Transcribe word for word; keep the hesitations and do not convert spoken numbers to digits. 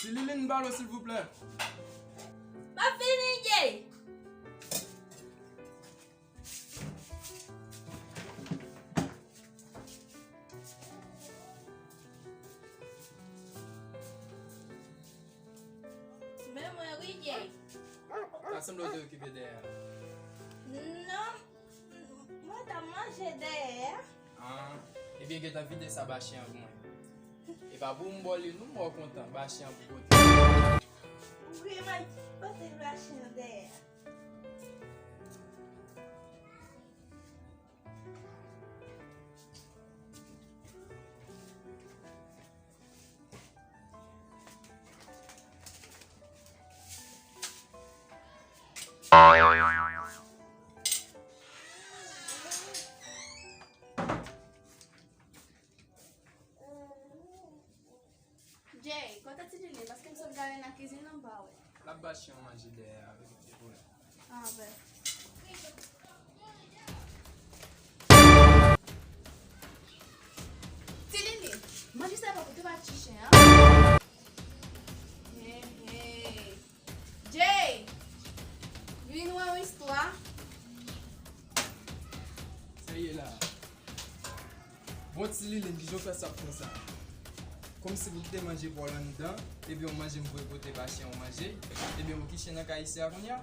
Ti Liline, balo, silvouplè. M ap vini, Jay. Men mwen wi, Jay. Ta sanble w te okipe dèyè a. Non, mwen t ap manje dèyè a. Ah, ebyen, gentan vide sa ba chen an pou mwen. E pa pou m ba w li, non, m ba w kontan, ba chen an pou pote. Wi, mwen pote ba chen an dèyè a. Jay, kote Ti Liline? Paske m sot gade nan kizin nan, m pa wè. L ap ba chen an manje dèyè a, avèk ti pou la. Ah, ben. Ti Liline, manje sa pa pou te ba ti chen an. Hey, hey. Jay, vin wè yon istwa. Sa ye la. Bon, Ti Liline, kijan w fè sa konsa? Kòmsi pou te manje pa w anndan, epi yon manje m voye pote ba chen w manje, ebyen, ou ki chen nan kay isi a kounye a?